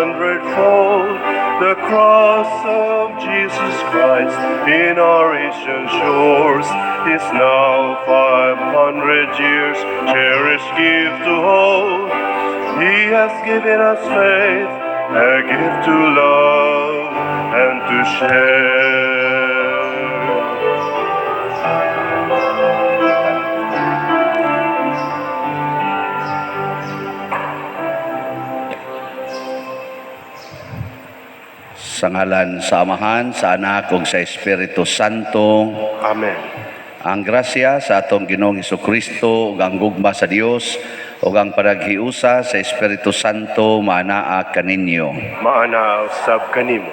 hundredfold. The cross of Jesus Christ in our ancient shores is now 500 years, cherished gift to hold. He has given us faith, a gift to love and to share. Sa ngalan sa Amahan, sa Anak ug sa Espiritu Santo. Amen. Ang grasya sa atong Ginoong Kristo ug ang gugma sa Dios ug ang panaghiusa sa Espiritu Santo maanaa kaninyo. Maana usab kanimo.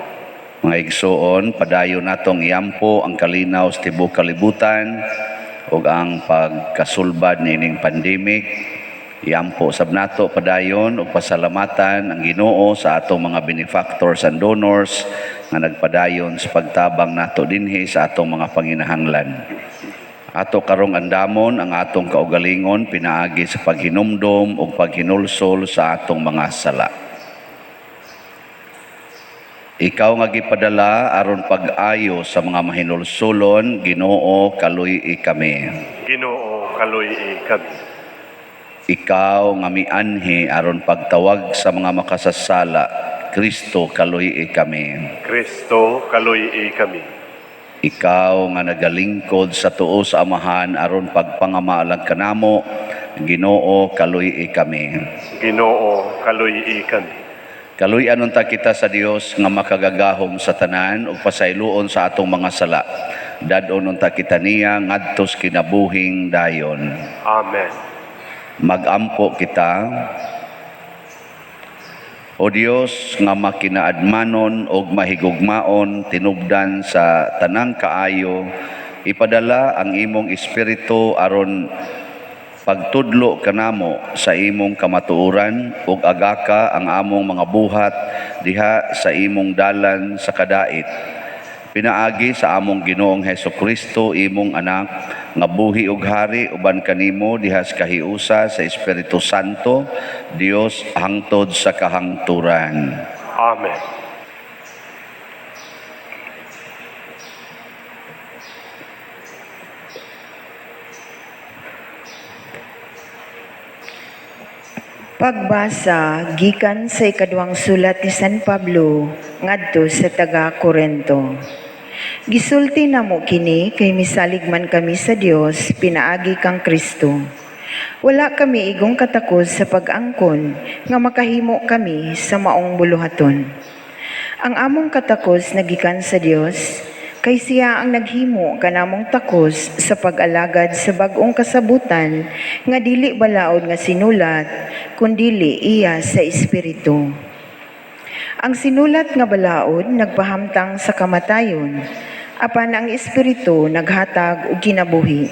Mga igsoon, padayon natong iampo ang kalinaw sa tibuok kalibutan ug ang pagkasulbad niining pandemic. Iampo sab nato padayon ug pasalamatan ang Ginoo sa atong mga benefactors and donors nga nagpadayon sa pagtabang nato dinhi sa atong mga panginahanglan. Ato karong andamon ang atong kaugalingon pinaagi sa paghinumdom ug paghinulsol sa atong mga sala. Ikaw nga gipadala aron pag-ayo sa mga mahinulsulon, Ginoo, kaluy-i kami. Ginoo, kaluy-i kami. Ikaw nga mianhi aron pagtawag sa mga makasasala, Kristo, kaluy-i kami. Kristo, kaluy-i kami. Ikaw nga nagalingkod sa tuo sa Amahan aron pagpangamaalag kanamo, Ginoo, kaluy-i kami. Ginoo, kaluy-i kami. Kaluy-an unta kita sa Dios nga makagagahom sa tanan ug pasayloon sa atong mga sala. Dad-on unta kita niya ngadto sa kinabuhing dayon. Amen. Magampo kita. O Dios nga makinaadmanon ug mahigugmaon tinubdan sa tanang kaayo, ipadala ang imong espiritu aron pagtudlo kanamo sa imong kamatuoran ug agaka ang among mga buhat diha sa imong dalan sa kadait. Pinaagi sa among Ginoong Heso Kristo, imong anak, nga buhi ug hari uban kanimo diha sa kahiusa sa Espiritu Santo, Dios hangtod sa kahangturan. Amen. Pagbasa gikan sa ikaduhang sulat ni San Pablo ngadto sa taga Korento. Gisulti namo kini kay misalig man kami sa Dios pinaagi kang Kristo. Wala kami igong katakos sa pag-angkon nga makahimo kami sa maong buluhaton. Ang among katakos nagikan sa Dios kay siya ang naghimo kanamong takos sa pag-alagad sa bag-ong kasabutan nga dili balaod nga sinulat kundili iya sa espiritu. Ang sinulat nga balaod nagpahamtang sa kamatayon, apan ang espiritu naghatag og kinabuhi.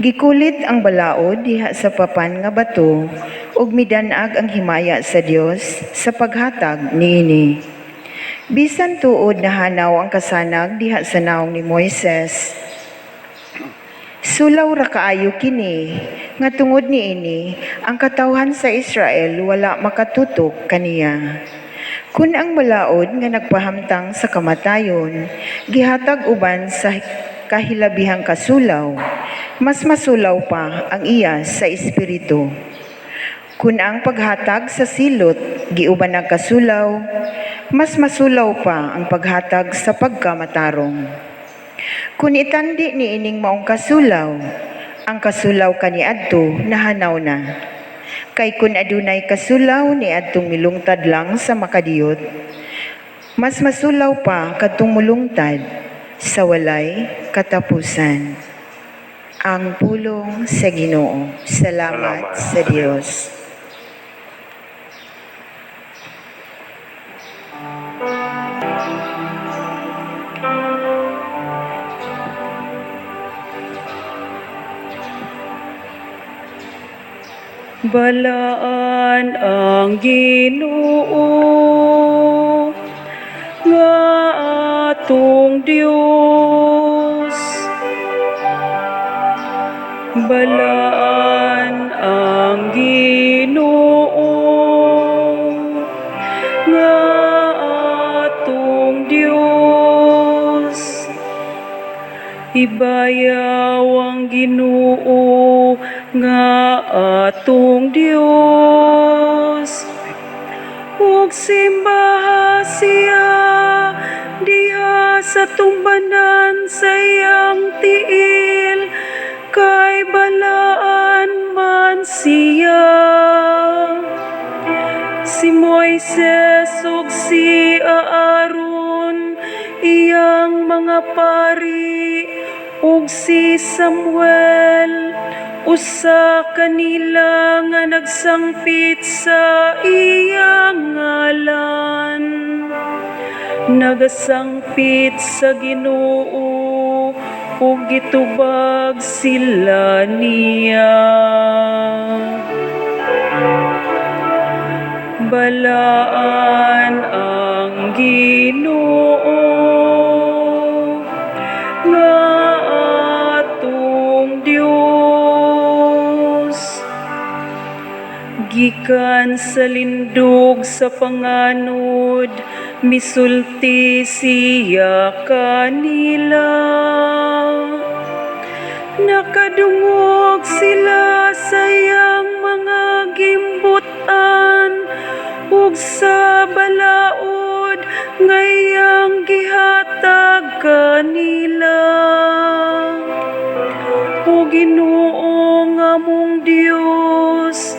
Gikulit ang balaod diha sa papan nga bato ug midan-ag ang himaya sa Dios sa paghatag niini. Bisan tuod nahanaw ang kasanag diha sa nawong ni Moises, sulaw ra kaayo kini nga tungod niini ang katawhan sa Israel wala makatutok kaniya. Kun ang balaod nga nagpahamtang sa kamatayon gihatag uban sa kahilabihang kasulaw, mas masulaw pa ang iya sa espiritu. Kun ang paghatag sa silot giuban ang kasulaw, mas masulaw pa ang paghatag sa pagkamatarong. Kun itandi niining maong kasulaw, ang kasulaw kaniadto nahanaw na. Kay kun adunay kasulaw niadtong milungtad lang sa makadiyot, mas masulaw pa kadtong mulungtad sa walay katapusan. Ang pulong sa Ginoo. Salamat Salamat sa sa Dios. Balaan ang Ginoo nga atong Dios. Balaan ang Ginoo nga Ibayaw ang Ginoo nga atong Dios ug simbaha siya diha sa tumbanan sa iyang tiil, kay balaan man siya. Si Moises ug si Aaron, iyang mga pari, ug si Samuel, usa kanila nga nagsangpit sa iyang ngalan. Nagasangpit sa Ginoo ug gitubag sila niya. Balaan ang Ginoo nga atong Dios. Gikan sa lindog sa panganod, misulti siya kanila. Nakadungog sila sa iyang mga gimbutan ug sa balaod nga iyang gihatag kanila. O Ginoo nga among Dios,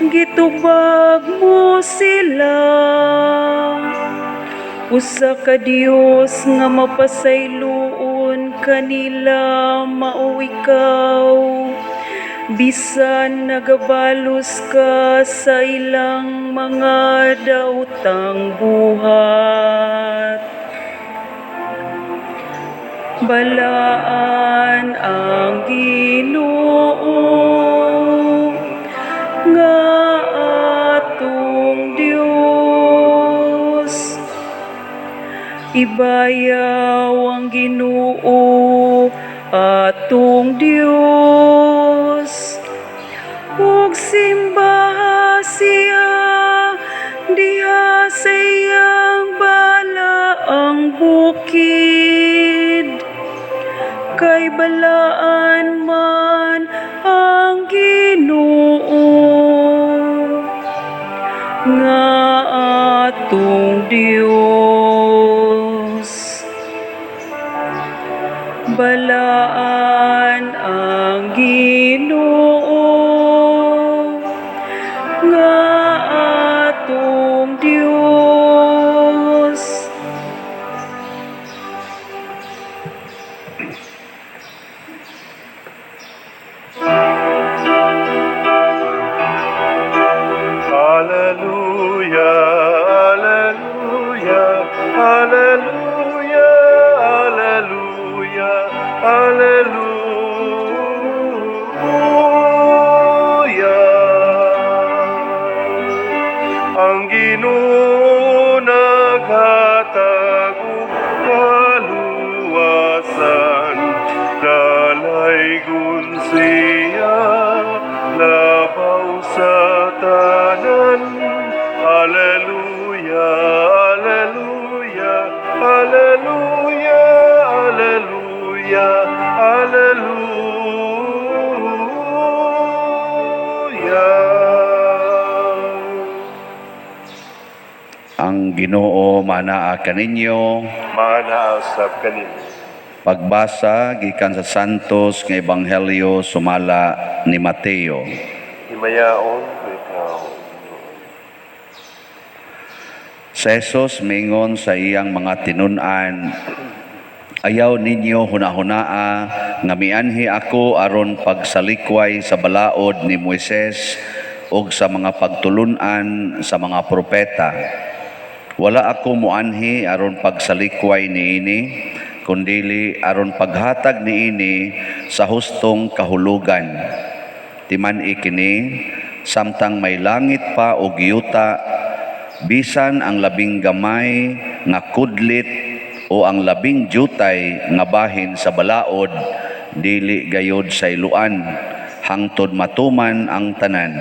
gitubag mo sila. Usa ka Dios nga mapasayloon kanila mao ikaw. Bisan nagabalos ka sa ilang mga daotang buhat. Balaan ang Ginoo nga atong Dios. Ibayaw ang Ginoo atong Dios ug simbaha siya diha sa iyang balaang bukid, kay balaan man ang Ginoo nga atong Dios. Balaan ang Ginoo nga atong Dios. Alleluia, alleluia, alleluia, alleluia, alleluia. Ang Ginoo naghatag og kaluwasan, dalaygon siya labaw sa tanan. Alleluia, alleluia, alleluia, alleluia, alleluia. Ang Ginoo manaa kaninyo. Maanaa sab kanimo. Pagbasa gikan sa Santos nga Ebanghelyo sumala ni Mateo. Himayaon ikaw, Ginoo. Si Jesus mingon sa iyang mga tinun-an, "Ayaw ninyo hunahunaa nga mianhi ako aron pagsalikway sa balaod ni Moises ug sa mga pagtulun-an sa mga propeta. Wala ako muanhi aron pagsalikway niini, kundili aron paghatag niini sa hustong kahulugan. Timan-i kini, samtang may langit pa og yuta, bisan ang labing gamay nga kudlit o ang labing jutay nga bahin sa balaod dili gayod sayloan hangtod matuman ang tanan.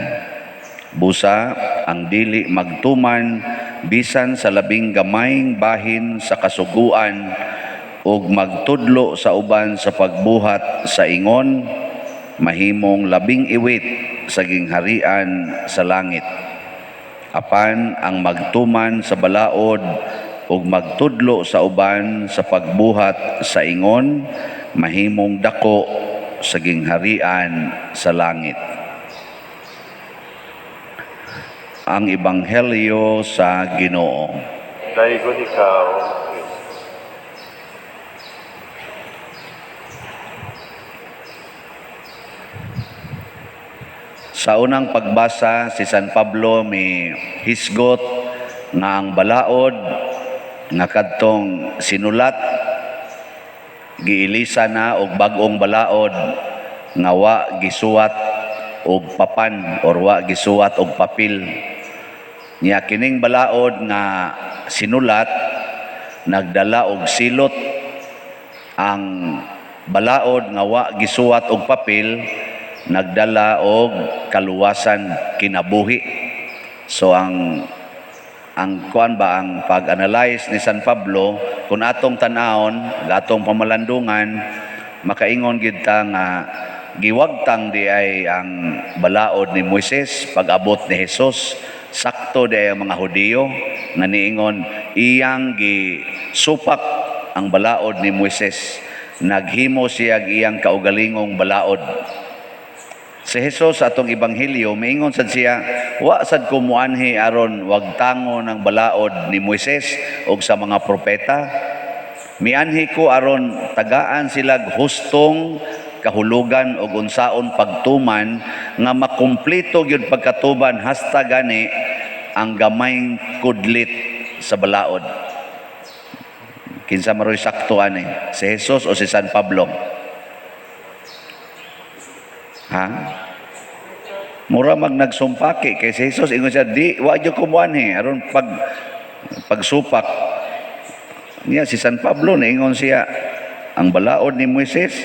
Busa, ang dili magtuman bisan sa labing gamayng bahin sa kasuguan ug magtudlo sa uban sa pagbuhat sa ingon, mahimong labing iwit sa gingharian sa langit. Apan ang magtuman sa balaod ug magtudlo sa uban sa pagbuhat sa ingon, mahimong dako sa gingharian sa langit. Ang Ebanghelyo sa Ginoo. Daygon ikaw, Kristo. Sa unang pagbasa, si San Pablo mi hisgot nga ang balaod nga kadtong sinulat giilisa na og bag-ong balaod nga wa gisuwat og papan or wa gisuwat og papel. Nya kining balaod nga sinulat nagdala og silot. Ang balaod nga wa gisuwat og papel nagdala og kaluwasan, kinabuhi. So ang kuan ba, ang pag-analyze ni San Pablo, kung atong tan-awon, atong pamalandungan, makaingon gid ta nga giwagtang di ay ang balaod ni Moises pag-abot ni Jesus. Sakto di ay ang mga Hudiyo nga niingon iyang gisupak ang balaod ni Moises, naghimo siya iyang kaugalingong balaod. Si Jesus sa atong ebanghelyo miingon sad siya, wa sad ko muanhi aron wagtango ng balaod ni Moises og sa mga propeta. Mianhi ko aron tagaan silag hustong kahulugan og unsaon pagtuman nga makumpleto gyud pagkatuban hasta gani ang gamayng kudlit sa balaod. Kinsa maroy sakto ani? Si Jesus o si San Pablo? Ha? Mura mag nagsumpaki kay si Jesus ingon siya, di wa jud ko muanhi aron pagsupak niya. Si San Pablo niingon siya, ang balaod ni Moises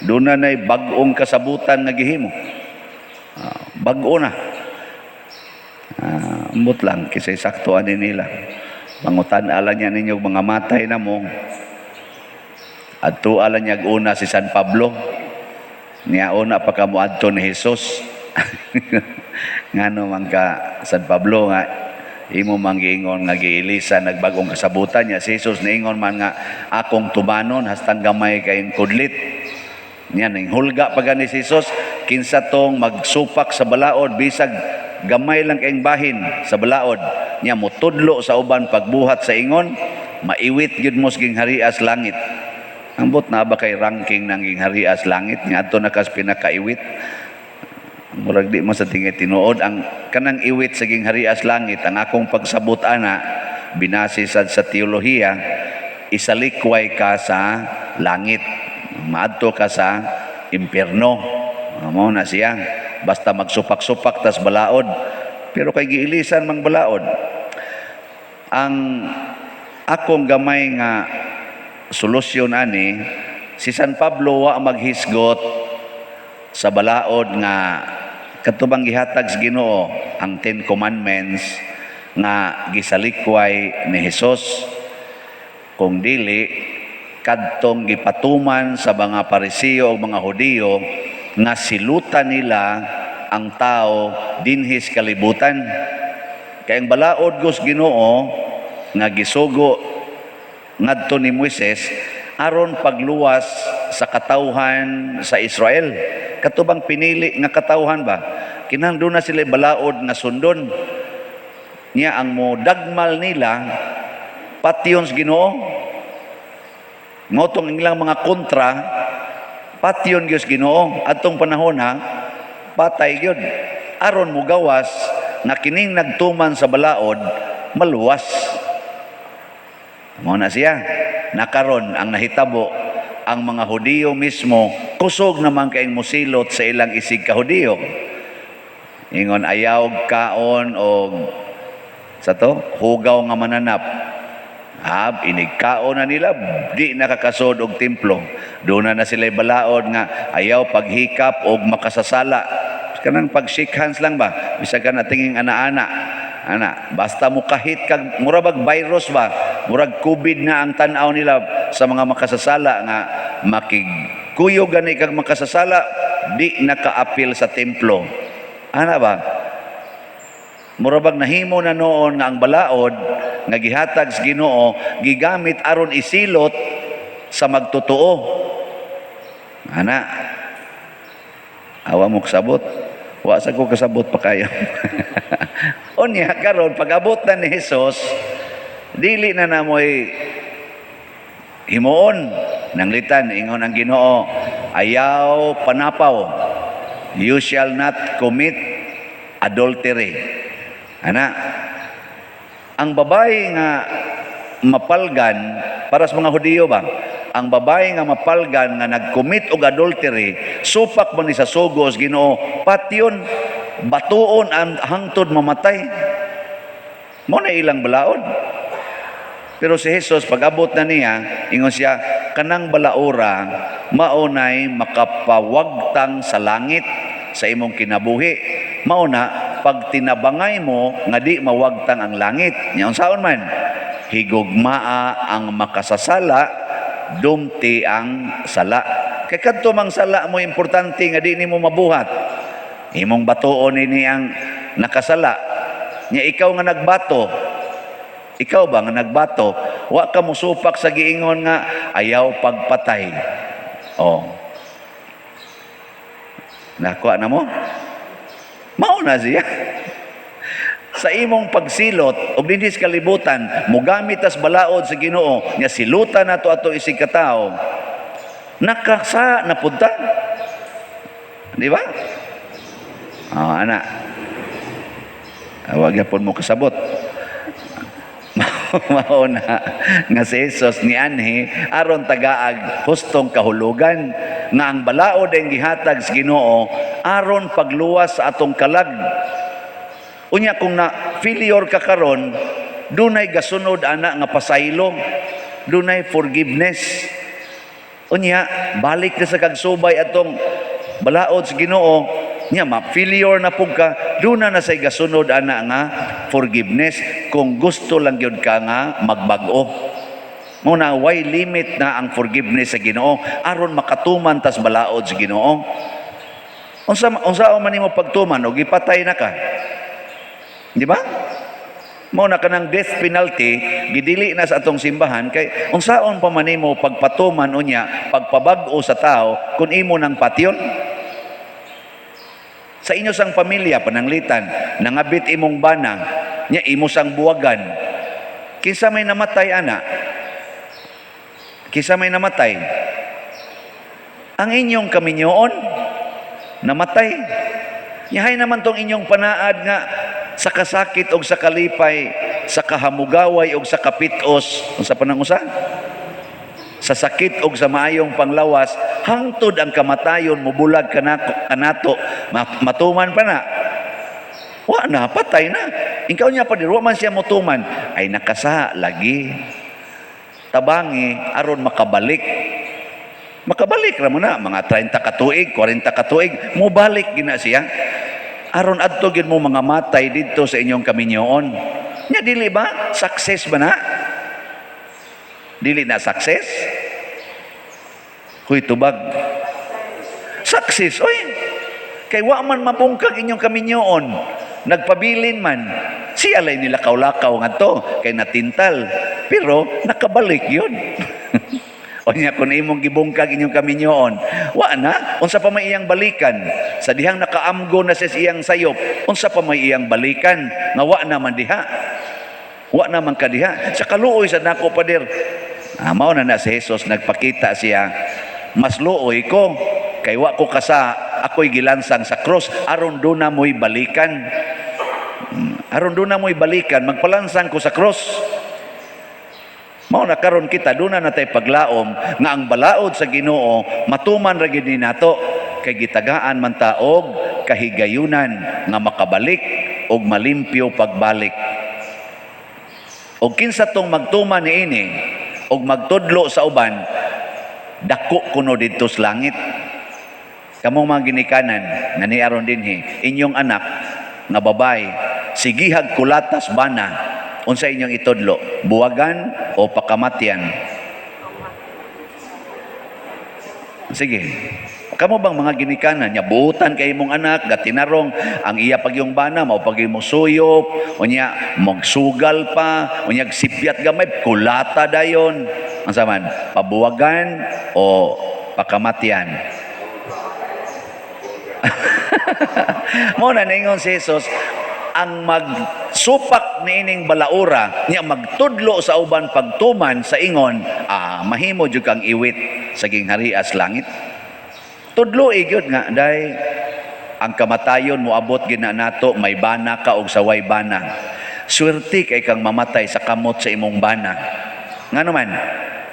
doon na nay bag-ong kasabutan nga gihimo. Bag-o na. Ambot lang kisay sakto ani nila. Pangutan-ala niya ninyo mga matay na mo. Adto ala niya una si San Pablo. Niya una pa ka moadto ni Jesus. Ngano man ka, San Pablo, nga imo man giingon nga giilisa nagbagong kasabutan niya si Jesus niingon man nga akong tumanon hastang gamay kayong kudlit. Niya ning hulga pa gani si Jesus, kinsa tong magsupak sa balaod bisag gamay lang kayong bahin sa balaod, niya motudlo sa uban pagbuhat sa ingon, maiwit gyud mo sa gingharias langit. Ambot na ba kay ranking ng gingharias langit nga adto na kas pinakaiwit? Murag di mo sa tingay tinuod ang kanang iwit sa gingharias langit. Ang akong pagsabot ana, binase sad sa teolohiya, isalikway ka sa langit, maadto ka sa impierno. Mao na siya, basta magsupak-supak tas balaod. Pero kay giilisan mang balaod. Ang akong gamay nga solusyon ani, si San Pablo wa maghisgot sa balaod nga katubang gihatag sa Ginoo, ang Ten Commandments nga gisalikway ni Jesus, kung dili kadtong gipatuman sa mga Parisiyo o mga Hudiyo nga silutan nila ang tao dinhis kalibutan. Kay ang balaod gos Ginoo nga gisugo ngadto ni Moises aron pagluwas sa katawhan sa Israel. Katubang pinili nga katawhan ba? Kinahanglan na sila balaod nga sundon. Niya ang mo dagmal nila patyon sa Ginoo. Ngotong ilang mga kontra patyon gyud sa Ginoo adtong panahon ha, patay gyud aron mugawas nga kining nagtuman sa balaod maluwas. Mao na siya. Nakaron ang nahitabo, ang mga Hudiyo mismo kusog naman kayong musilot sa ilang isig ka Hudiyo. Ingon ayaw kaon og sa to hugaw nga mananap. Hab inig kaon na nila, di nakakasod og templo. Doon na sila balaod nga ayaw paghikap og makasasala. Kanang pag shake hands lang ba? Bisag ka na tinging ana-ana. Ana, basta mo kahit kag mura bag virus ba, murag COVID na ang tan-aw nila sa mga makasasala nga makigkuyog gani kag makasasala, di nakaapil sa templo. Ana ba? Mura bag nahimo na noon nga ang balaod nga gihatag sa Ginoo gigamit aron isilot sa magtotoo. Ana. Awa mo kasabot. Wa sa ko kasabot pa kayo. Unya karon pag-abot na ni Jesus, dili na namoy himuon nanglitan. Ingon ang Ginoo, "Ayaw panapaw." You shall not commit adultery. Ana, ang babae nga mapalgan, para sa mga Hudiyo ba, ang babae nga mapalgan nga nag-commit og adultery, supak man ni sa sugos Ginoo, patyon, batuon ang hangtod mamatay. Mao na ilang balaod. Pero si Jesus, pag-abot na niya, ingon siya, kanang balaora, mao nay makapawagtang sa langit sa imong kinabuhi. Mao na, pag tinabangay mo, nga di mawagtang ang langit. Nya unsaon man? Higugmaa ang makasasala, dumti ang sala. Kay kadto mang sala mo importante nga di nimo mabuhat. Imong batuon ini ang nakasala. Nya ikaw nga nagbato, ikaw ba nga nagbato, wa ka musupak sa giingon nga ayaw pagpatay. Oh. Nakuha na mo? Mao na siya. Sa imong pagsilot og dinhi sa kalibutan, mogamit tas balaod sa Ginoo nga silutan nato ato isig katawo. Nakasa na pud ta. Di ba? Oh, ana. Wa gyapon mo kasabot. Mao na nga si Jesus nianhi aron tagaag hustong kahulugan nga ang balaod ang gihatag sa Ginoo aron pagluwas sa atong kalag. Unya kung na failure ka karon, dunay gasunod ana nga pasaylo, dunay forgiveness. Unya balik na sa kagsubay atong balaod sa Ginoo, nya ma-failure na pug ka, duna na say gasunod ana nga forgiveness kung gusto lang gyud ka nga magbag-o. Muna way limit na ang forgiveness sa Ginoo aron makatuman tas balaod sa Ginoo. Unsa unsa man nimo pagtuman og gipatay na ka? Di ba? Mao na kanang death penalty gidili na sa atong simbahan kay unsaon pa man nimo pagpatuman unya pagpabag-o sa tao kung imo nang patyon? Sa inyo sang pamilya, pananglitan, nangabit imong bana, nya imo sang buwagan. Kinsa may namatay ana? Kinsa may namatay? Ang inyong kaminyoon namatay. Yahay naman tong inyong panaad nga sa kasakit og sa kalipay, sa kahamugaway og sa kapitos, unsa pa nang usa? Sa sakit og sa maayong panglawas, hangtod ang kamatayon mubulag kanako kanato, matuman pa na. Wa na, patay na. Ikaw niya pa di wa man siya motuman, ay nakasa lagi. Tabangi aron makabalik. Makabalik ra mo na mga 30 ka tuig, 40 ka tuig, mobalik gina siya. Aron adto gid mo mga matay didto sa inyong kaminyoon. Nya dili ba success ba na? Dili na success? Huy, tubag. Success, oy. Kay wa man mabungkag inyong kaminyoon. Nagpabilin man. Siya lay nilakaw-lakaw ngadto kay natintal. Pero nakabalik yun. O niya kung imong gibungkag inyong kaminyoon, wa na, unsa pa may iyang balikan? Sa dihang nakaamgo na siya sa iyang sayop, unsa pa may iyang balikan? Nga wa naman diha. Wa naman ka diha. Sa kaluoy sa nako, pader. Ah, mao na na si Jesus, nagpakita siya, mas luoy ko kay wa ko kasa, ako'y gilansang sa cross aron duna mo'y balikan. Aron duna mo'y balikan, magpalansang ko sa cross. Mao na karon kita duna na tay paglaom nga ang balaod sa Ginoo matuman ra gid ni nato kay gitagaan man ta og kahigayunan nga makabalik og malimpyo pagbalik. Og kinsa tong magtuman niini og magtudlo sa uban, dako kuno didto sa langit. Kamong mga ginikanan nga niaron dinhi, inyong anak nga babae Sigihag kulatas bana. Unsa inyong itudlo? Buwagan o pakamatyan? Sige. Kamo bang mga ginikanan nya buutan kay imong anak gatinarong ang iya pagyong bana mao pag mo suyop, unya magsugal pa, unya sipyat gamay, kulata dayon? Unsa man, pabuwagan o pakamatyan? Mo na ningon si Jesus, ang magsupak niining balaura niya, magtudlo sa uban pagtuman sa ingon, mahimo jud kang iwit sa gingharias langit. Tudlo gyud nga, day, ang kamatayon moabot gina nato, may bana ka og sa way bana. Swerte kay kang mamatay sa kamot sa imong bana. Ngano man,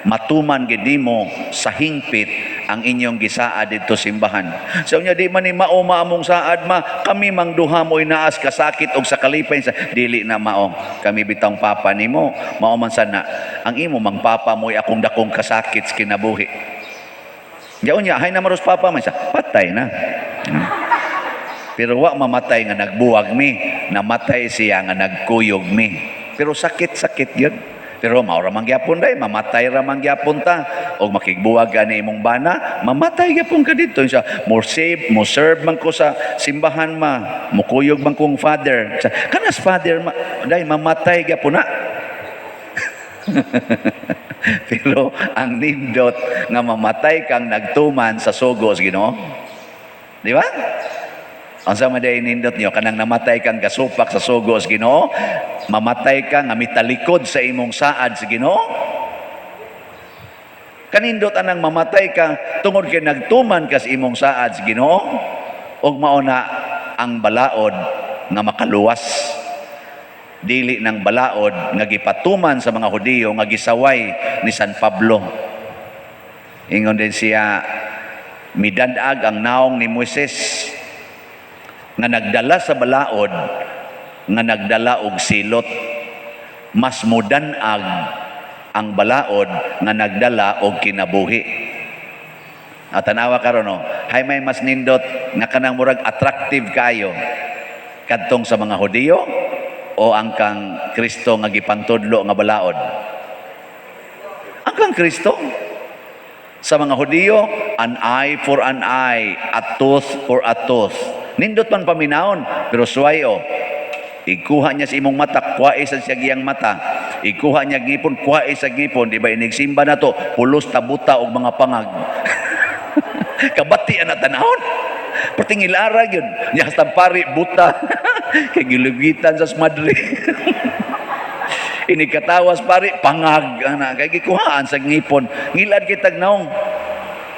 matuman gid nimo sa hingpit ang inyong gisaad didto simbahan. Sa unya, di man ni mao maamong saad, ma, kami mang duha mo'y naas kasakit og sa kalipay sa dili na mao. Kami bitang papa nimo, mao man sana ang imo mang papa mo'y akong dakong kasakit sa kinabuhi. Yaon niya, hay na maros papa man siya, patay na. Pero wa mamatay nga nagbuwag mi, namatay siya nga nagkuyog mi. Pero sakit-sakit yun. Pero mao ra man gyapon day, mamatay ra man gyapon ta. Og makigbuwag ka ni imong bana, mamatay gyapon ka dito. Siya, more save, mo serve man ko sa simbahan ma, mukuyog man kong father. Sa, kanas father ma, day mamatay gyapon na. Pero ang nindot nga mamatay kang nagtuman sa sugo sa Ginoo. Di ba? Ang sama day nindot niyo kanang namatay kang gasupak sa sugo sa Ginoo, mamatay ka nga mitalikod sa imong saad sa Ginoo. Kanindot anang mamatay ka tungod kay nagtuman ka sa imong saad sa Ginoo, ug mao na ang balaod nga makaluwas, dili ng balaod nga gipatuman sa mga Hudiyo nga gisaway ni San Pablo. Ingon din siya, midadag ang naong ni Moises nga nagdala sa balaod nga nagdala og silot. Mas mudanag ang balaod nga nagdala og kinabuhi. At tanawa karon, no, hay may mas nindot nga kanang murag attractive kayo, kadtong sa mga Hudiyo o ang kang Kristo nga gipantudlo nga balaod? Ang kang Kristo. Sa mga Hudiyo, an eye for an eye, a tooth for a tooth. Nindot man paminawon, pero suway o. Ikuha niya sa imong mata, kuha sa siya giyang mata. Ikuha niya ngipon, kuha sa ngipon. Di ba inigsimba na to, pulos tabuta og mga pangag. Kabati na tanahon. Pertingilara yun. Niya hasta pari, buta. Kay gilugitan sa smadre. Inikatawas pari, pangag. Ana, kay gikuhaan sa ngipon. Ngilad kitag naong.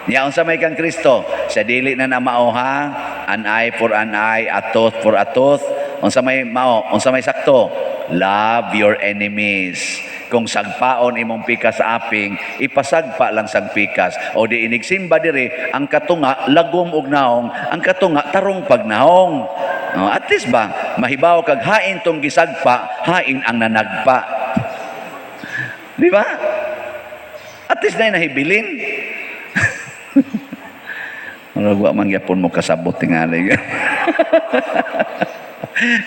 Niya unsa may kang Kristo? Sa dili na na mao ha, an eye for an eye, a tooth for a tooth. Unsa may mao? Unsa may sakto? Love your enemies. Kung sagpaon imong pikas sa aping, ipasagpa lang sang pikas. O di inigsimba diri, ang katunga lagom og naong, ang katunga tarong pag naong. No, at least ba, mahibaw kag hain tong gisagpa, hain ang nanagpa. Di ba? At least na nahibilin. Murag wa man gyapon mo kasabot tingali.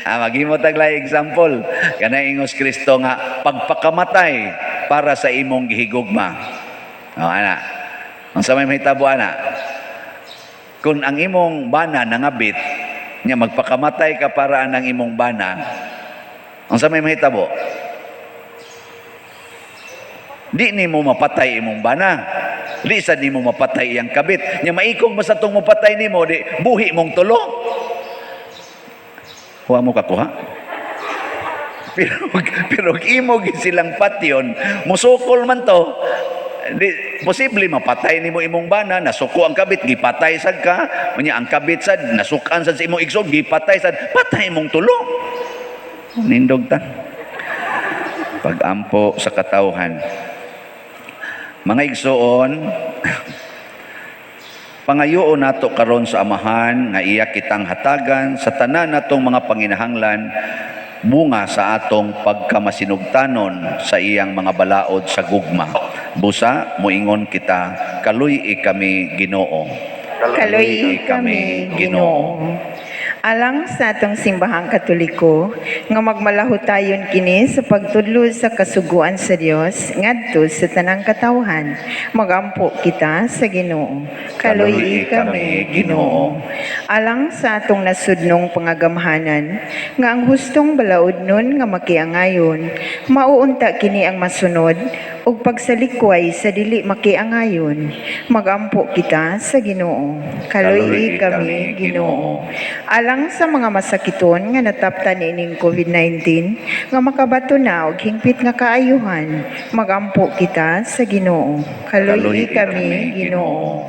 Maghimo tag lay example. Kanay ingos Kristo nga pagpakamatay para sa imong gihigugma. Oh, ana. Unsa may mahitabo ana? Kung ang imong bana nangabit, nya magpakamatay ka para anang imong bana, unsa may mahitabo? Di nimo mapatay imong bana. Di sa nimo mapatay iyang kabit. Nya maikog man sa tong mapatay nimo, di buhi mong tulo. Huwa mo kakuha. Pero imo gid silang patyon, musukol man to. Di, posible mapatay nimo imong bana, nasuko ang kabit, gipatay sad ka, unya ang kabit sad nasukan sad sa imong igsoon, gipatay sad, patay imong tulo. Nindog ta. Pagampo sa katawhan. Mga igsoon, pangayoon nato karon sa Amahan nga iya kitang hatagan sa tanan natong mga panginahanglan bunga sa atong pagkamasinugtanon sa iyang mga balaod sa gugma. Busa moingon kita, kaluy-i kami, Ginoo. Kaluy kami, Ginoo. Alang sa atong Simbahang Katoliko nga magmalahutayon kini sa pagtudlo sa kasuguan sa Dios ngadto sa tanang katawhan, magampo kita sa Ginoo. Kaluy-i kami, Ginoo. Alang sa atong nasudnong pangagamhanan nga ang hustong balaodnon nga makiangayon, mao unta kini ang masunod ug pagsalikway sa dili makiangayon, magampo kita sa Ginoo. Kaluy-i kami, Ginoo. Alang sa mga masakiton nga nataptan niining COVID-19 nga makabato na og hingpit nga kaayuhan, magampo kita sa Ginoo. Kaluy-i kami, Ginoo.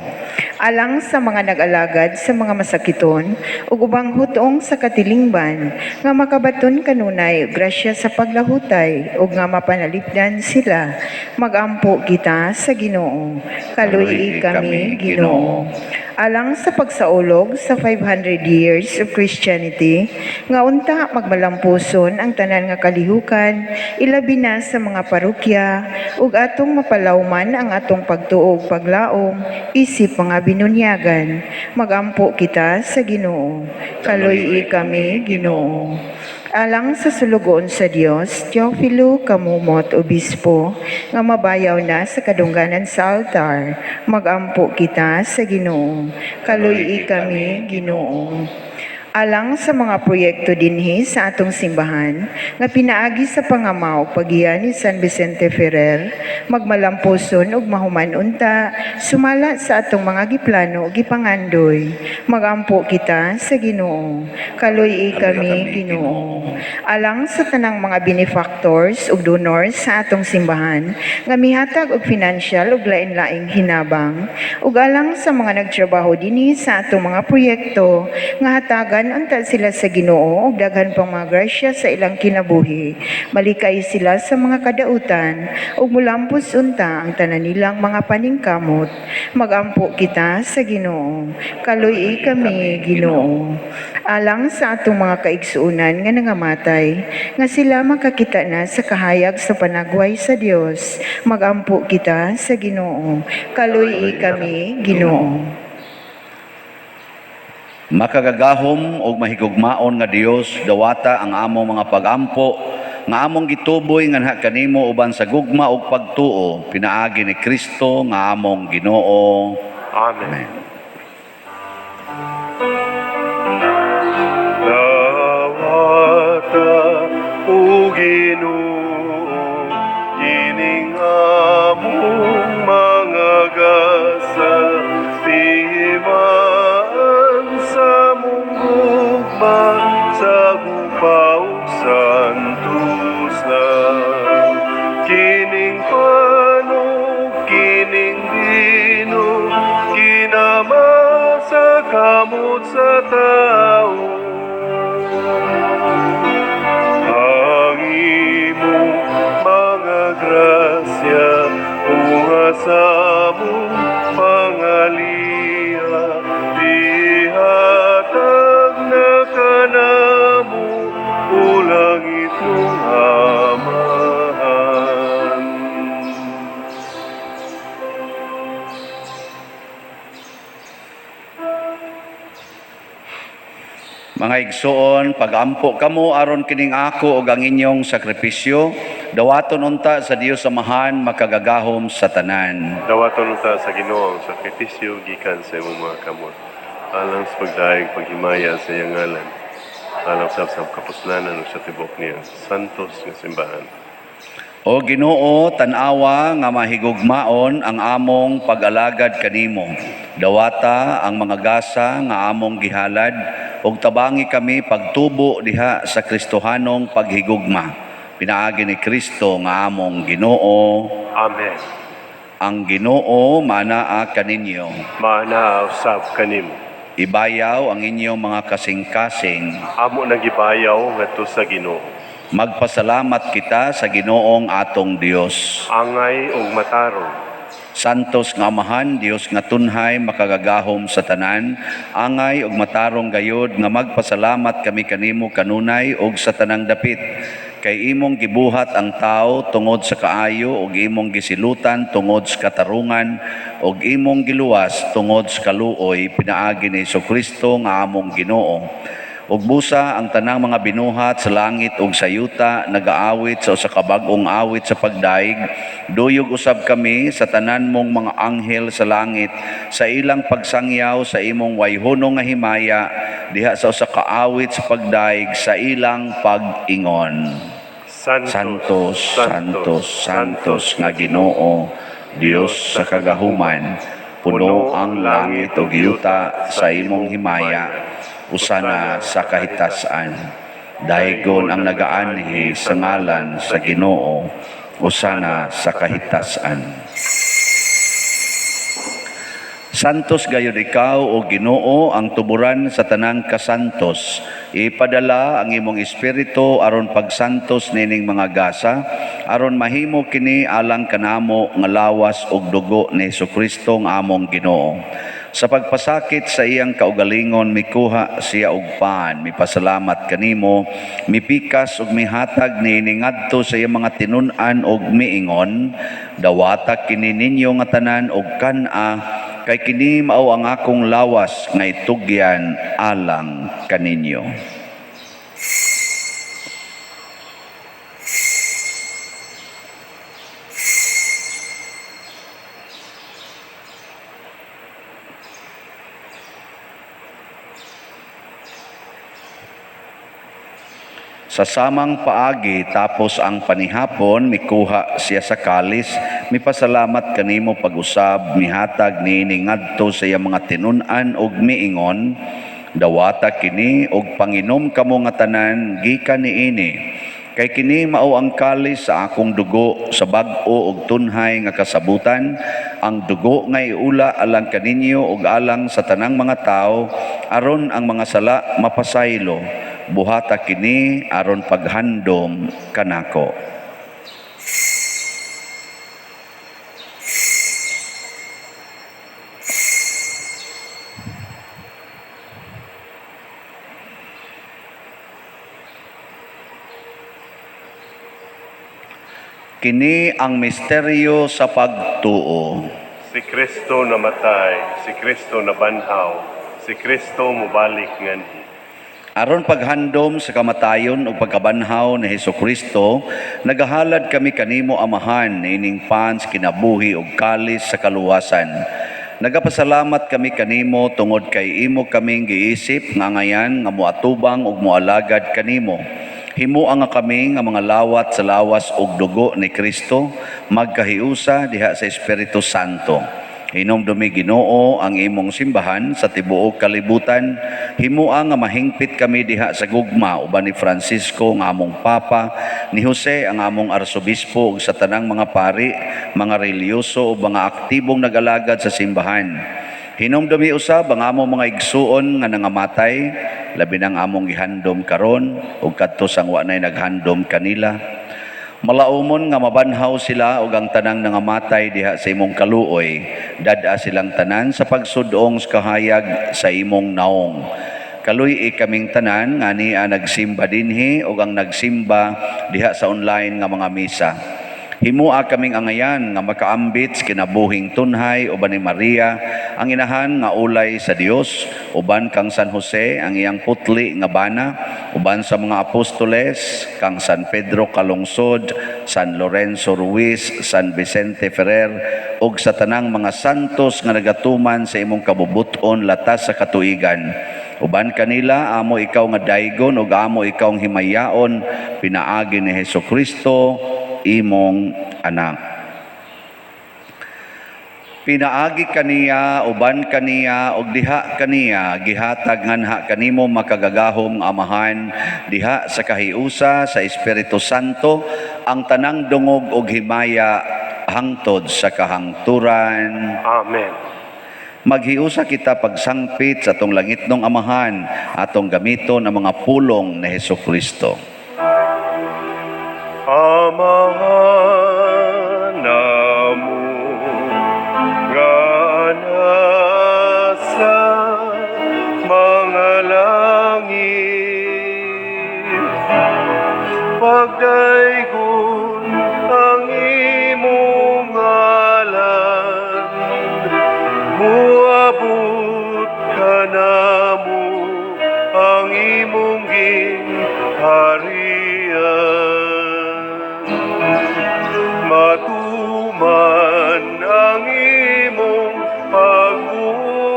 Alang sa mga nag-alagad sa mga masakiton ug ubang hutong sa katilingban nga makabaton kanunay og grasya sa paglahutay ug nga mapanalipdan sila, magampo kita sa Ginoo. Kaluy-i kami, Ginoo. Alang sa pagsaulog sa 500 years of Christianity, nga unta magmalampuson ang tanan nga kalihukan, ilabi na sa mga parokya, ug atong mapalawman ang atong pagtuo ug paglaom isip mga binunyagan, magampo kita sa Ginoo. Kaluy-i kami, Ginoo. Alang sa sulugoon sa Dios, Teofilo Camomot, Obispo, nga mabayaw na sa kadungganan sa altar, magampo kita sa Ginoo. Kaluy-i kami, Ginoo. Alang sa mga proyekto dinhi sa atong simbahan nga pinaagi sa pangamaw paggiya ni San Vicente Ferrer, magmalampuson ug mahuman unta sumala sa atong mga giplano ug gipangandoy, magampo kita sa Ginoo. Kaluy-i kami, Ginoo. Alang sa tanang mga benefactors ug donors sa atong simbahan nga mihatag og financial ug lain-laing hinabang, ug alang sa mga nagtrabaho dinhi sa atong mga proyekto nga hatagan unta sila sa Ginoo og daghan pang mga grasya sa ilang kinabuhi, malikay sila sa mga kadautan ug mulampos unta ang tanan nilang mga paningkamot, magampo kita sa Ginoo. Kaluy-i kami, Ginoo. Alang sa atong mga kaigsuonan nga nangamatay nga sila makakita na sa kahayag sa panagway sa Dios, magampo kita sa Ginoo. Kaluy-i kami, Ginoo. Makagagahom og mahigugmaon nga Dios, dawata ang among mga pagampo nga among gituboy nganha kanimo uban sa gugma ug pagtuo pinaagi ni Kristo nga among Ginoo. Amen. Amen. Dawata, o Ginoo, kining among mga gasa, timaan sa among gugma, sa gupa ug santuslan. Kining pan ug kining bino, ginama sa kamot sa tao. Ang imong mga grasya bunga sa among pangaliya, ihatag na kanamo, o langitnong Amahan. Mga igsoon, pagampo kamo aron kining ako ug ang inyong sakripisyo, dawaton unta sa Dios Amahan makagagahom sa tanan. Dawaton unta sa Ginoo ang sakripisyo gikan sa imong mga kamot, alang sa pagdayeg paghimaya sa iyang ngalan, alang sa kapuslanan ug sa tibuok niya santos nga simbahan. O Ginoo, tan-awa nga mahigugmaon ang among pag-alagad kanimo. Dawata ang mga gasa nga among gihalad ug tabangi kami pagtubo diha sa Kristohanong paghigugma. Pinaagi ni Kristo nga among Ginoo. Amen. Ang Ginoo manaa kaninyo. Maanaa usab kanimo. Ibayaw ang inyong mga kasing-kasing. Amo nang gibayaw ngadto sa Ginoo. Magpasalamat kita sa Ginoong atong Dios. Angay ug matarong. Santos nga Amahan, Dios nga tunhay, makagagahom sa tanan, angay ug matarong gayod nga magpasalamat kami kanimo kanunay ug sa tanang dapit. Kay imong gibuhat ang tao tungod sa kaayo ug imong gisilutan tungod sa katarungan ug imong giluwas tungod sa kaluoy pinaagi ni Kristo nga among Ginoo. Ug busa ang tanang mga binuhat sa langit ug sa yuta nagaawit sa usa ka bag-ong awit sa pagdaig, duyog usab kami sa tanan mong mga anghel sa langit sa ilang pagsangyaw sa imong wayhono nga himaya diha sa usa ka awit sa pagdaig sa ilang pag-ingon. Santos, Santos, Santos, Santos nga Ginoo, Dios sa kagahuman, puno ang langit ug yuta sa imong himaya, usana sa kahitasan. Daygon ang nagaanhi sa ngalan sa Ginoo, usana sa kahitasan. Santos gayud ikaw o Ginoo ang tuburan sa tanang kasantos. Ipadala ang imong espiritu aron pagsantos nining mga gasa, aron mahimo kini alang kanamo nga lawas ug dugo ni Hesukristo nga among Ginoo. Sa pagpasakit sa iyang kaugalingon mikuha siya og pan, mipasalamat kanimo, mipikas ug mihatag niini ngadto sa iyang mga tinun-an ug miingon, dawata kini ninyo nga tanan og kan-a, kay kini mao ang akong lawas nga itugyan alang kaninyo. Sa samang paagi tapos ang panihapon mikuha siya sa kalis, mipasalamat kanimo pag-usab, mihatag niini ngadto sa iyang mga tinun-an ug miingon, dawata kini ug panginom kamo nga tanan gikan niini. Kay kini mao ang kalis sa akong dugo sa bag-o ug tunhay nga kasabutan, ang dugo nga iula alang kaninyo ug alang sa tanang mga tawo aron ang mga sala mapasaylo. Buhata kini aron paghandom kanako. Kini ang misteryo sa pagtuo. Si Kristo namatay, si Kristo nabanhaw, si Kristo mubalik nganhi. Aron paghandom sa kamatayon ug pagkabanhaw ni Hesukristo, nagahalad kami kanimo Amahan niining pan sa kinabuhi ug kalis sa kaluwasan. Nagapasalamat kami kanimo tungod kay imo kaming giisip nga ngayan nga moatubang ug moalagad kanimo. Himoa nga kami nga mga lawat sa lawas ug dugo ni Kristo, magkahiusa diha sa Espiritu Santo. Hinumdumi Ginoo ang imong simbahan sa tibuok kalibutan. Himoa nga mahingpit kami diha sa gugma uban ni Francisco nga among Papa, ni Jose ang among arsobispo ug sa tanang mga pari, mga relihiyoso ug mga aktibong nag-alagad sa simbahan. Hinumdumi usab ang among mga igsuon nga nangamatay, labi nang among gihandom karon ug kadto sang wa nay naghandom kanila. Malaumon nga mabanhaw sila ug ang tanang nangamatay diha sa imong kaluoy. Dad-a silang tanan sa pagsudong sa kahayag sa imong naong. Kaluy-i kaming tanan nga ania nagsimba dinhi ug ang nagsimba diha sa online nga mga misa. Himoa kaming angayan nga makaambit sa kinabuhing tunhay uban ni Maria ang inahan nga ulay sa Dios, uban kang San Jose ang iyang putli nga bana, uban sa mga apostoles kang San Pedro Calungsod, San Lorenzo Ruiz, San Vicente Ferrer ug sa tanang mga santos nga nagatuman sa imong kabubut-on latas sa katuigan. Uban kanila amo ikaw nga daygon ug amo ikaw ang himayaon pinaagi ni Hesukristo imong anak. Pinaagi kaniya, uban kaniya, ug diha kaniya, gihatag nganha kanimo makagagahom nga Amahan, diha sa kahiusa sa Espiritu Santo, ang tanang dungog ug himaya hangtod sa kahangturan. Amen. Maghiusa kita pagsangpit sa atong langitnong Amahan, atong gamiton ang mga pulong ni Hesukristo. Amahan namo nga nasa mga langit, pagdaygon ang imong ngalan, muabot kanamo ang ang imong gingharian. Matuman ang imong pagbuot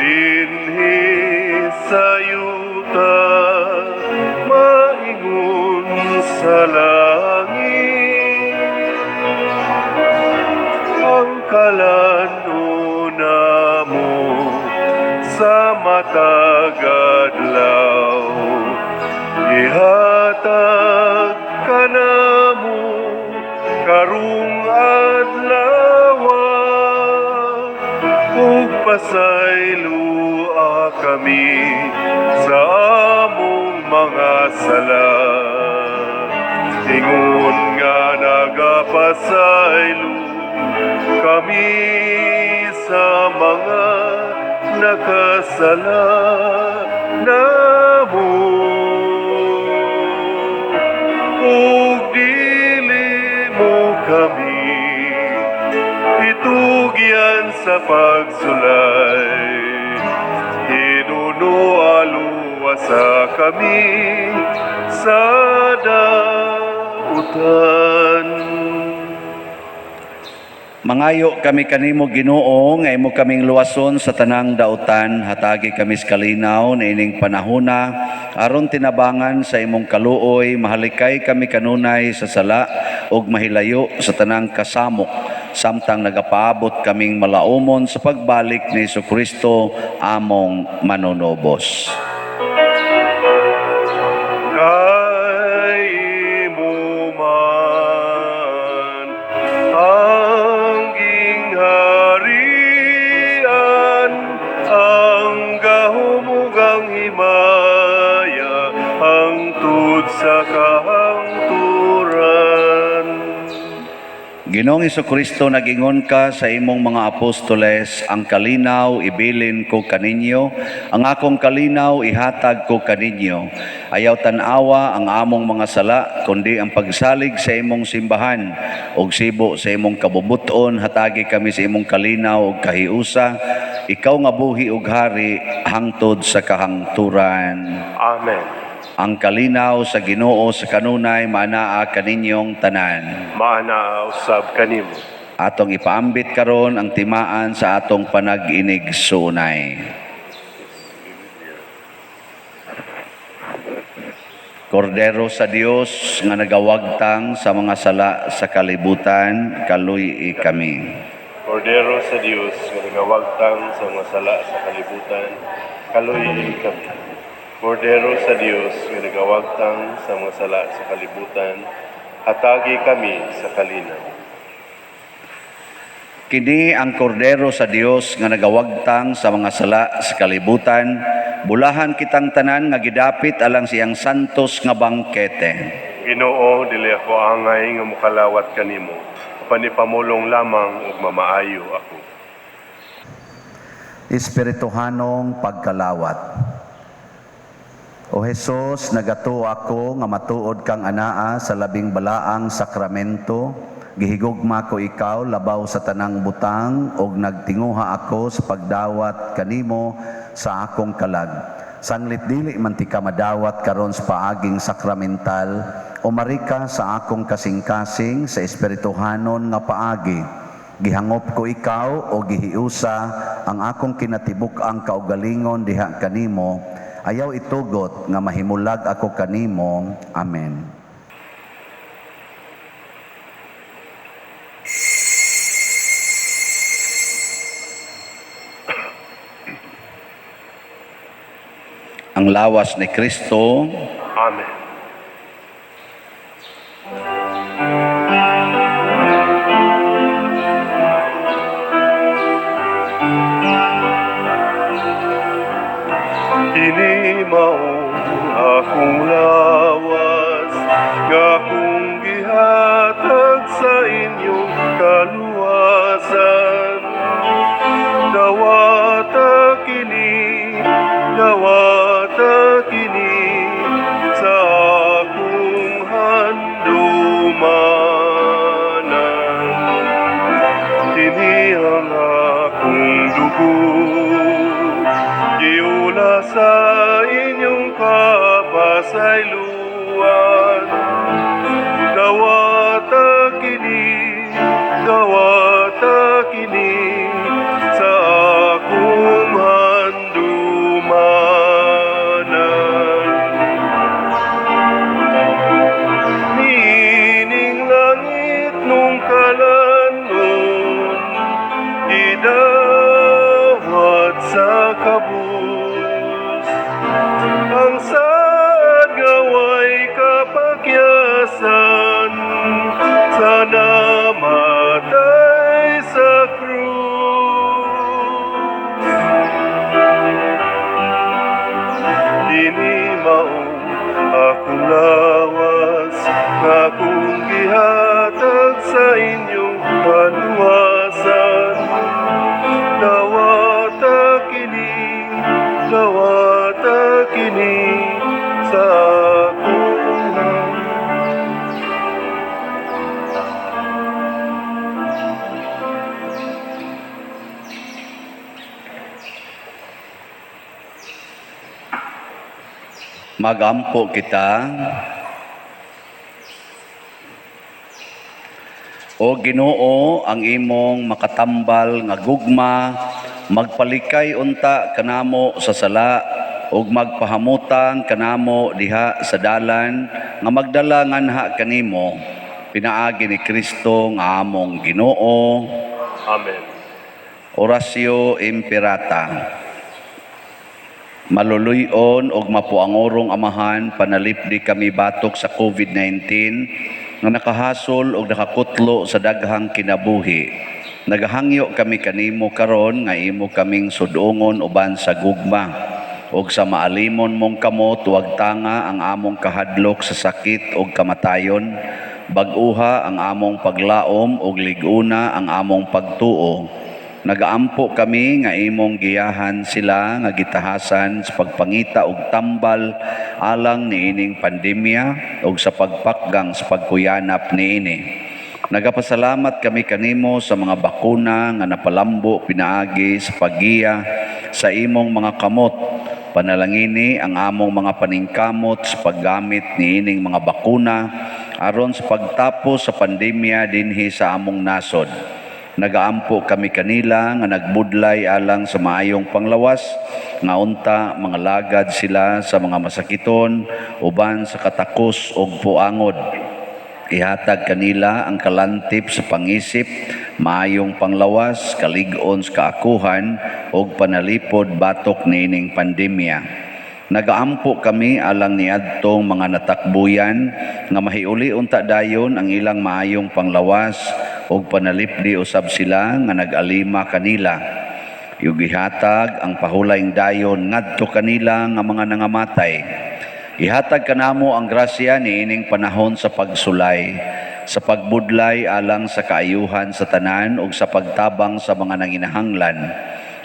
dinhi sa yuta maingon sa langit. Ang kalan-on namo sa matag adlaw ihatag kanamo karong adlawa, ug pasayloa kami sa among mga sala, ingon nga nagapasaylo kami sa mga nakasala namo, ug dili mo kami itugyan sa pagsulay, hinunoa luwasa kami sa dautan. Mangayo kami kanimo, Ginoo, nga imo kaming luwason sa tanang dautan, hatagi kami sa kalinaw niining panahona aron tinabangan sa imong kaluoy mahalikay kami kanunay sa sala ug mahilayo sa tanang kasamok samtang nagapaabot kaming malaumon sa pagbalik ni Kristo among manunubos. Kay imo man ang gingharian, ang gahom ug ang himaya hangtod sa kahangturan. Ginoong Kristo, nagingon ka sa imong mga apostoles, "Ang kalinaw ibilin ko kaninyo, ang akong kalinaw ihatag ko kaninyo." Ayaw tan-awa ang among mga sala, kundi ang pagsalig sa imong simbahan. Og sibo sa imong kabubuton, hatagi kami sa imong kalinaw ug kahiusa. Ikaw nga buhi ug hari hangtod sa kahangturan. Amen. Ang kalinaw sa Ginoo sa kanunay maanaa kaninyong tanan. Maanaa usab kanimo. Atong ipaambit karon ang timaan sa atong panag-inigsuonay. Kordero sa Dios nga nagawagtang sa mga sala sa kalibutan, kaluy-i kami. Kordero sa Dios nga nagawagtang sa mga sala sa kalibutan, kaluy-i kami. Kordero sa Dios nga nagawagtang sa mga sala sa kalibutan, hatagi kami sa kalinaw. Kini ang Kordero sa Dios nga nagawagtang sa mga sala sa kalibutan, bulahan kitang tanan nga gidapit alang siyang santos nga bangkete. Ginoo, dili ako angay nga mokalawat kanimo, apan ipamulong lamang ug mamaayo ako. Espirituhanong pagkalawat. O Hesus, nagatuo ako nga matuod kang anaa sa labing balaang sakramento. Gihigugma ko ikaw labaw sa tanang butang ug nagtinguha ako sa pagdawat kanimo sa akong kalag. Sanglit dili man tika madawat karon sa paaging sakramental, umari ka sa akong kasing-kasing sa espirituhanon nga paagi. Gihangop ko ikaw o gihiusa ang akong kinatibuk-ang kaugalingon diha kanimo. Ayaw itugot nga mahimulag ako kanimo. Amen. Ang lawas ni Kristo. Amen. Kini mao akong lawas nga akong gihatag sa inyong kaluwasan. Dawata kini, dawata kini sa akong handumanan. Kini ang akong dugo, giulasan. inyong kapasayloan. Dawata kini, dawata kini sa akong handumanan. Niining langit nung kalan-on, gidawat sa kabus. Ang saad nga way kapakyasan sa namatay sa krus. Kini mao akong lawas nga akong gihatag sa inyong kaluwasan. Dawata kini, dawata kini sa akong. Magampo kita. O Ginoo, ang imong makatambal nga gugma magpalikay unta kanamo sa sala ug magpahamutang kanamo diha sa dalan nga magdala nganha kanimo, pinaagi ni Kristo nga among Ginoo. Amen. Oratio Imperata. Maluluy-on og mapuangorong Amahan, panalipdi kami batok sa COVID-19 nga nakahasol og nakakutlo sa daghang kinabuhi. Nagahangyo kami kanimo karon nga imo kaming sudongon uban sa gugma og sa maalimon mong kamot wagtanga ang among kahadlok sa sakit og kamatayon. Bag-uha ang among paglaom og lig-una ang among pagtuo. Nagaampo kami nga imong giyahan sila nga gitahasan sa pagpangita og tambal alang niining pandemya ug sa pagpakgang sa pagkuyanap niini. Nagapasalamat kami kanimo sa mga bakuna nga napalambo pinaagi sa paggiya sa imong mga kamot. Panalangini ang among mga paningkamot sa paggamit niining mga bakuna aron sa pagtapos sa pandemya dinhi sa among nasod. Nagaampo kami kanila nga nagbudlay alang sa maayong panglawas, nga unta mga lagad sila sa mga masakiton uban sa katakos og puangod. Ihatag kanila ang kalantip sa pangisip, maayong panglawas, kalig-on sa kaakuhan ug panalipod batok niining pandemya. Nagaampo kami alang niadtong mga natakbuyan nga mahiuli unta dayon ang ilang maayong panglawas ug panalipdi usab sila nga nag-alima kanila. Ug ihatag ang pahulayng dayon ngadto kanila nga mga nangamatay. Ihatag kanamo ang grasya niining panahon sa pagsulay, sa pagbudlay alang sa kaayuhan sa tanan ug sa pagtabang sa mga nanginahanglan.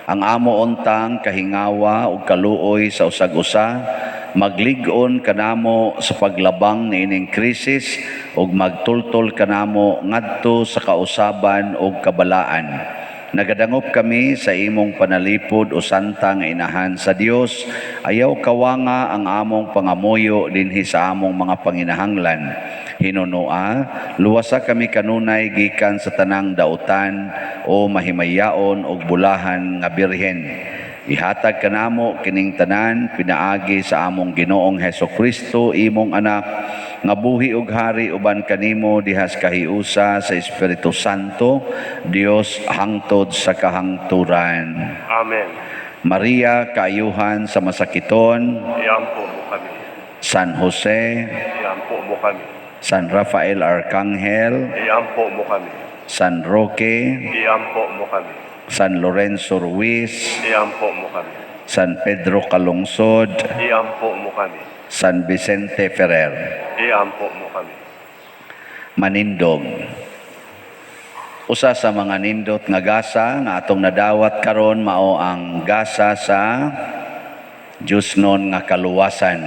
Ang amo untang kahingawa ug kaluoy sa usag-usa maglig-on kanamo sa paglabang niining krisis ug magtultol kanamo ngadto sa kausaban ug kabalaan. Nagadangop kami sa imong panalipod, o Santa nga Inahan sa Dios. Ayaw kawanga ang among pangamuyo dinhi sa among mga panginahanglan. Hinunoa, luwasa kami kanunay gikan sa tanang dautan, o mahimayaon og bulahan nga Birhen. Ihatag kanamo kining tanan pinaagi sa among Ginoong Heso Kristo, imong anak, nga buhi ug hari uban kanimo dihas kahiusa sa Espiritu Santo, Dios, hangtod sa kahangturan. Amen. Maria, kaayuhan sa masakiton, Iampo mo kami. San Jose, Iampo mo kami. San Rafael Arcangel, Iampo mo kami. San Roque, Iampo mo kami. San Lorenzo Ruiz, Iampo mo kami. San Pedro Calungsod, Iampo mo kami. San Vicente Ferrer. Iampo mo kami. Manindog. Usa sa mga nindot nga gasa nga atong nadawat karon mao ang gasa sa Diyosnon nga kaluwasan.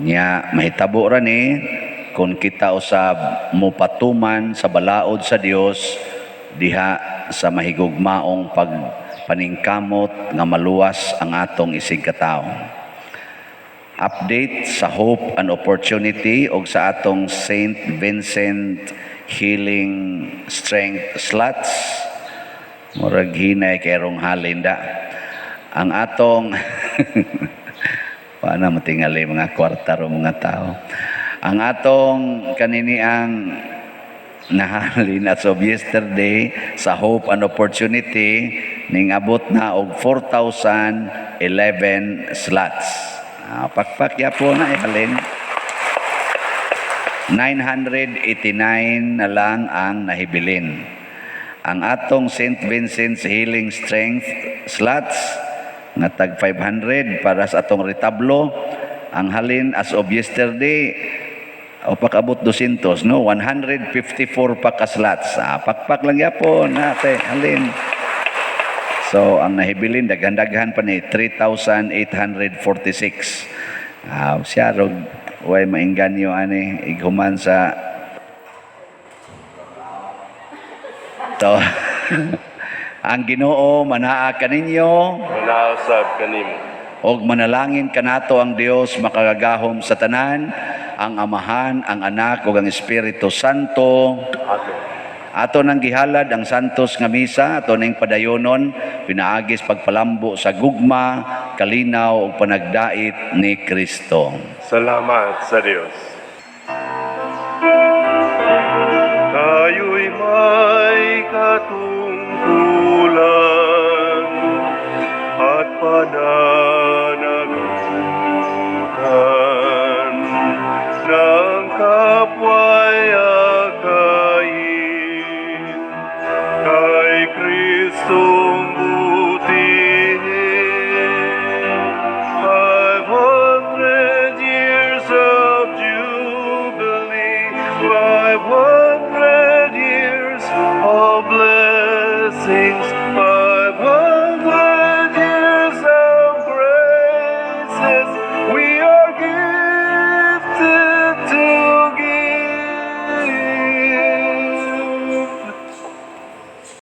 Nya mahitabo ra ni kung kita usab mopatuman sa balaod sa Dios diha sa mahigugmaong pagpaningkamot nga maluwas ang atong isigkatawo. Update sa Hope and Opportunity og sa atong St. Vincent Healing Strength slots. Murag hinay kayrong halin da. Ang atong paano matingali mga kwarta ro mga tao. Ang atong kanini ang nahalin as of yesterday sa Hope and Opportunity, ning abot na og 4,011 slots. Ah, pakpak yapo na ihalin. 989 na lang ang nahibilin. Ang atong St. Vincent's Healing Strength slots nga tag 500 para sa atong retablo, ang halin as of yesterday o pakabot 200, no, 154 pa ka slots. Ah, pakpak lang yapon ate halin. So ang nahibilin daghan-daghan pa ni 3,846. Ah, siya rog way mainganyo ani ighuman sa to. Ang Ginoo manaa kaninyo. Manausab kanimo. Og manalangin kanato ang Dios makagagahom sa tanan, ang Amahan, ang Anak ug ang Espiritu Santo. Amen. Ato nang gihalad ang santos nga misa, ato ning padayonon pinaagis pagpalambo sa gugma, kalinaw ug panagdait ni Kristo. Salamat sa Dios. Tayo'y may katungkulan at pananagutan ng kapwa'y akayin kay Kristong butihin. 500 years of jubilee, 500